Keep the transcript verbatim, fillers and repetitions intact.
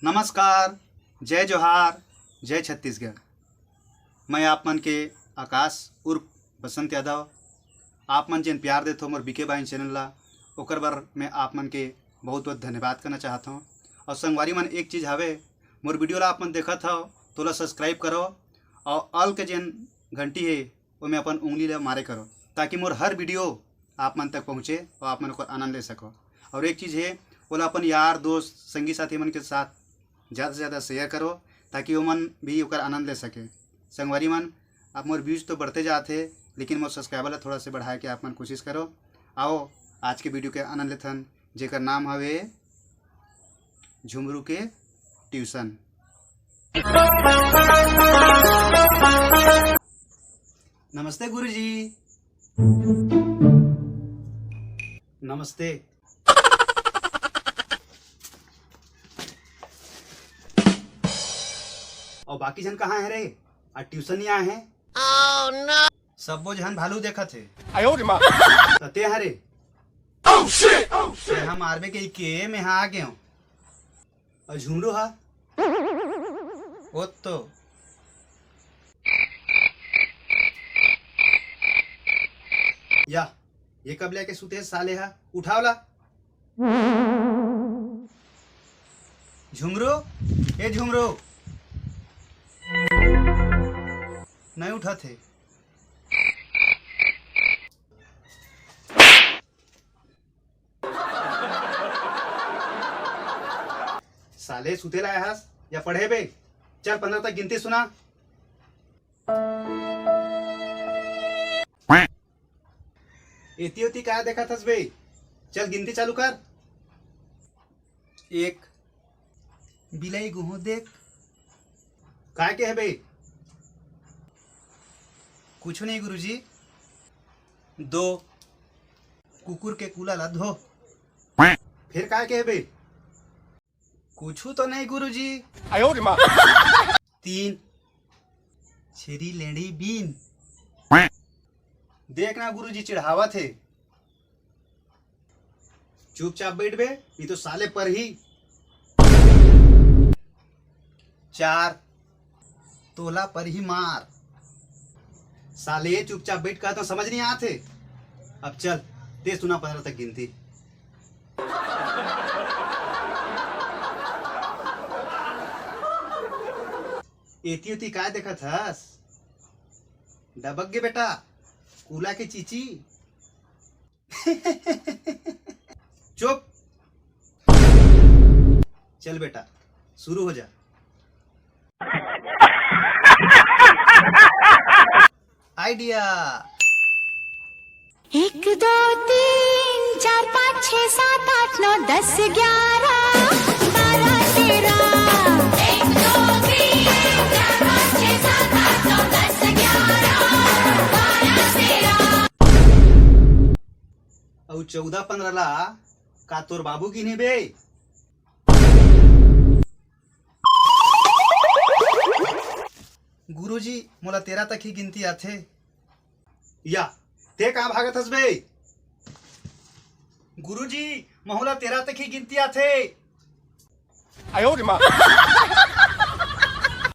नमस्कार, जय जोहार, जय छत्तीसगढ़। मैं आप मन के आकाश उर्फ बसंत यादव। आप मन जेन प्यार देथो मोर बीके बाइन चैनल ला, ओकर बर मैं आप मन के बहुत बहुत धन्यवाद करना चाहत हूँ। और संगवारी मन, एक चीज़ हवे, मोर वीडियो ला आप मन देखत हव, तोला सब्सक्राइब करो और ऑल के जेन घंटी है, ओमे अपन उंगली ला मारे करो, ताकि मोर हर वीडियो आप मन तक पहुँचे और आप मन ओकर आनंद ले सको। और एक चीज़ है, ओला अपन यार दोस्त, संगी साथी मन के साथ ज़्यादा से ज़्यादा शेयर करो, ताकि ओमन भी ओकर आनंद ले सके। संगवारी मन, अब मोर व्यूज तो बढ़ते जात हे, लेकिन मोर सब्सक्राइबर ला थोड़ा से बढ़ाए के आप मन कोशिश करो। आओ, आज के वीडियो के आनंद लेथन, जेकर नाम हवे झुमरू के ट्यूशन। नमस्ते गुरुजी। नमस्ते। और बाकी झन कहाँ है रे? आज ट्यूशन नहीं आए हैं। सब्बो झन भालू देखत हे। त ते हरे? ते हम आरबे के के मैं हा आ गए हूँ। और झुमरू हा? ओ तो। या, ये कब लेके सुते साले हा? उठाओ ला। झुमरू, ए झुमरू। नहीं उठत हे। साले सुते ला हस या पढ़े बे? चल, पंद्रह तक गिनती सुना। एती ओती का देखत हस बे? चल गिनती चालू कर। एक, बिलाई गुहो देख। काय के हे बे? कुछ नहीं गुरुजी। दो, कुकुर के कूला ला धो। फिर काय के हे बे? कुछ तो नहीं गुरुजी। तीन, छेरी लेंड़ी बीन। देखना गुरुजी चिढ़ावत हे। चुपचाप बैठ बे, ये तो साले पर ही। चार, तोला पर ही मार। साले चुपचाप बैठ, कहा तो समझ नहीं आते। अब चल, ते सुना पंद्रह तक गिनती। एती ओती काय देखत हस? डबक गे बेटा, कूला के चीची। चुप। चल बेटा, शुरू हो जा। आइडिया। एक, दो, तीन, चार, पाँच, छः, सात, आठ, नौ, दस, ग्यारह, बारह, तेरह। एक, दो, तीन, चार, पाँच, छः, सात, आठ, नौ, दस, ग्यारह, बारह, तेरह। अउ चौदह पंद्रह ला का तोर बाबू गिने बे? गुरुजी, मोला तेरह तक ही गिनती आथे। या, ते का भागत हस बे? गुरुजी, महू ला तेरह तक ही गिनती आथे। आयो रे माँ।